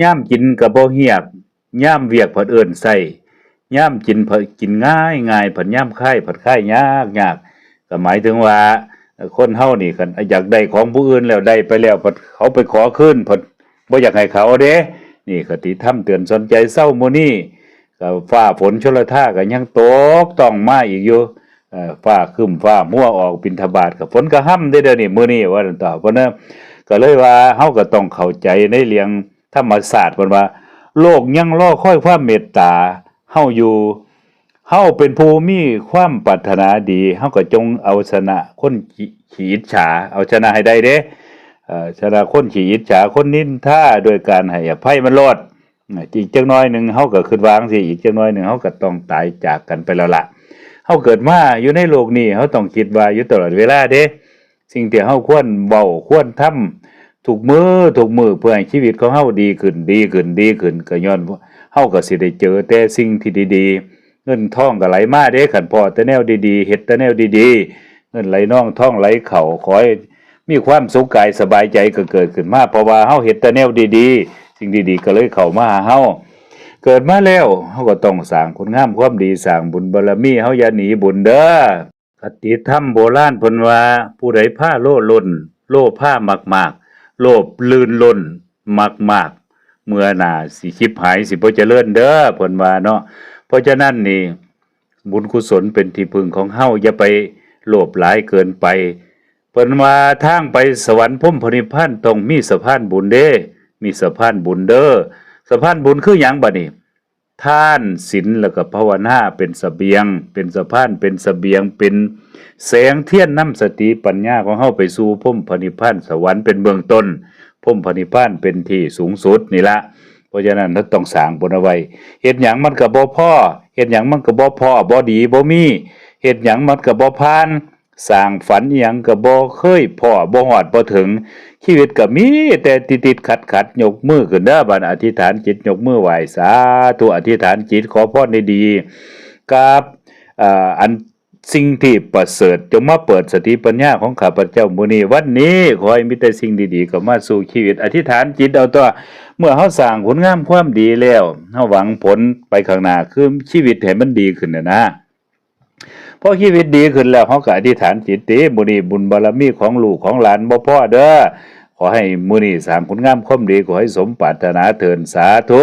ຍາມກິນກໍບໍ່ຮຽກ, ຍາມວຽກພັດເອີ້ນໃຊ້, ຍາມກິນພັດກິນງ່າຍງ່າຍ, ພັດຍາມຄາຍພັດຄາຍຍາກຍາກ. ກໍໝາຍເຖິງວ່າ ຄົນເຮົານີ້ຄັນຢາກໄດ້ຂອງຜູ້ອື່ນແລ້ວ ໄດ້ໄປແລ້ວ ພັດເຂົາໄປຂໍຄືນ ພັດບໍ່ຢາກໃຫ້ເຂົາເດ້. ນີ້ຄະຕິທຳເຕືອນສອນໃຈເຊົ້າມື້ນີ້. ກໍຟ້າຝົນຊົນລະທາກໍຍັງຕົກຕ້ອງມາອີກຢູ່, ເອີ ຟ້າຄຶ້ມຟ້າມົວ ອອກບິນທະບາດກໍຝົນກໍຮຳເດ້ ດຽວນີ້ ມື້ນີ້ ວ່າຊັ້ນເຖາະ. ເພາະນັ້ນກໍເລີຍວ່າ ເຮົາກໍຕ້ອງເຂົ້າໃຈໃນເລື່ອງທຳມະຊາດ ເພິ່ນວ່າ ໂລກຍັງລໍຄອຍຄວາມເມດຕາເຮົາຢູ່. ເຮົາເປັນຜູ້ມີຄວາມປາດຖະໜາດີ ເຮົາກໍຈົ່ງເອົາຊະນະຄົນຂີ້ ຂີ້ອິດສາ ເອົາຊະນະໃຫ້ໄດ້ເດ້. ເອີ ຊະນະຄົນຂີ້ອິດສາ ຄົນນິນທາ ໂດຍການໃຫ້ອະໄພມັນໂລດ. ອີກຈັກໜ້ອຍໜຶ່ງເຮົາກໍຄິດວ່າຈັ່ງຊີ້ ອີກຈັກໜ້ອຍໜຶ່ງເຮົາກໍຕ້ອງຕາຍຈາກກັນໄປແລ້ວລະ. ເຮົາເກີດມາຢູ່ໃນໂລກນີ້ ເຮົາຕ້ອງຄິດວ່າຢູ່ຕະຫຼອດເວລາເດ້ ສິ່ງທີ່ເຮົາຄວນເວົ້າຄວນທຳທຸກມື້ທຸກມື້ ເພື່ອໃຫ້ຊີວິດຂອງເຮົາດີຂຶ້ນ ດີຂຶ້ນ ດີຂຶ້ນ ກໍຍ້ອນເຮົາກໍຊິໄດ້ເຈີແຕ່ສິ່ງທີ່ດີໆ. ເງິນທອງກໍໄຫຼມາເດ້ ຄັນພໍ້ແຕ່ແນວດີໆ ເຮັດແຕ່ແນວດີໆ ເງິນໄຫຼນອງທອງໄຫຼເຂົ້າ. ຂໍໃຫ້ ມີຄວາມສຸກກາຍສະບາຍໃຈກໍເກີດຂຶ້ນມາ ເພາະວ່າເຮົາເຮັດແຕ່ແນວດີໆ ສິ່ງດີໆກໍເລີຍເຂົ້າມາຫາເຮົາ. ເກີດມາແລ້ວ ເຮົາກໍຕ້ອງສ້າງຄຸນງາມຄວາມດີ ສ້າງບຸນບາລະມີ ເຮົາຢ່າໜີບຸນເດີ. ຄະຕິທຳໂບລານເພິ່ນວ່າ ຜູ້ໃດພາໂລລົ້ນ ໂລພາມາກໆ ໂລບລື່ນລົ້ນມາກໆ ເມື່ອໜ້າຊິຊິບຫາຍ ຊິບໍ່ຈະເລີນເດີ ເພິ່ນວ່າເນາະ. ເພາະສະນັ້ນນີ້ ບຸນກຸສົນເປັນທີ່ເພິ່ງຂອງເຮົາ ຢ່າໄປໂລບຫຼາຍເກີນໄປ. ເພິ່ນວ່າທາງໄປສະຫວັນພົມພະນິບພານຕ້ອງມີສະພານບຸນເດ້ ມີສະພານບຸນເດີ. ສະພານບຸນຄືຫຍັງບາດນີ້? ທານ, ສິນ ແລ້ວກໍພາວະນາເປັນສະບຽງ ເປັນສະພານ ເປັນສະບຽງ ເປັນແສງທຽນນຳສະຕິປັນຍາຂອງເຮົາໄປສູ່ພົມພະນິບພານ ສະຫວັນເປັນເບື້ອງຕົ້ນ ພົມພະນິບພານເປັນທີ່ສູງສຸດນີ້ລະ. ເພາະສະນັ້ນ ເຮົາຕ້ອງສ້າງບຸນເອົາໄວ້. ເຮັດຫຍັງມັນກໍບໍ່ພໍ, ເຮັດຫຍັງມັນກໍບໍ່ພໍ, ບໍ່ດີ, ບໍ່ມີ, ເຮັດຫຍັງມັນກໍບໍ່ຜ່ານ, ສ້າງຝັນອີ່ຫຍັງກໍບໍ່ເຄີຍພໍ້, ບໍ່ຮອດ, ບໍ່ເຖິງ. ຊີວິດກໍມີແຕ່ຕິດໆຂັດໆ. ຍົກມືຂຶ້ນເດີ, ບາດອະທິຖານຈິດ, ຍົກມືໄຫວ້ສາທຸ, ອະທິຖານຈິດ, ຂໍພອນດີໆ ກັບ ເອີ ອັນ ສິ່ງທີ່ປະເສີດ ຈົ່ງມາເປີດສະຕິປັນຍາຂອງຂ້າພະເຈົ້າມື້ນີ້ ວັນນີ້. ຂໍໃຫ້ມີແຕ່ສິ່ງດີໆເຂົ້າມາສູ່ຊີວິດ. ອະທິຖານຈິດເອົາຕົວະ. ເມື່ອເຮົາສ້າງຄຸນງາມຄວາມດີແລ້ວ, ເຮົາຫວັງຜົນໄປຂ້າງໜ້າ ຄືຊີວິດໃຫ້ມັນດີຂຶ້ນນະນະ. ພໍຊີວິດດີຂຶ້ນແລ້ວ, ເຮົາກໍອະທິຖານຈິດຕິ, ມື້ນີ້ບຸນບາລະມີຂອງລູກຂອງຫຼານບໍ່ພໍເດີ. ຂໍໃຫ້ມື້ນີ້ສ້າງຄຸນງາມຄວາມດີ, ຂໍໃຫ້ສົມປາດຖະໜາເທີ້ນ. ສາທຸ.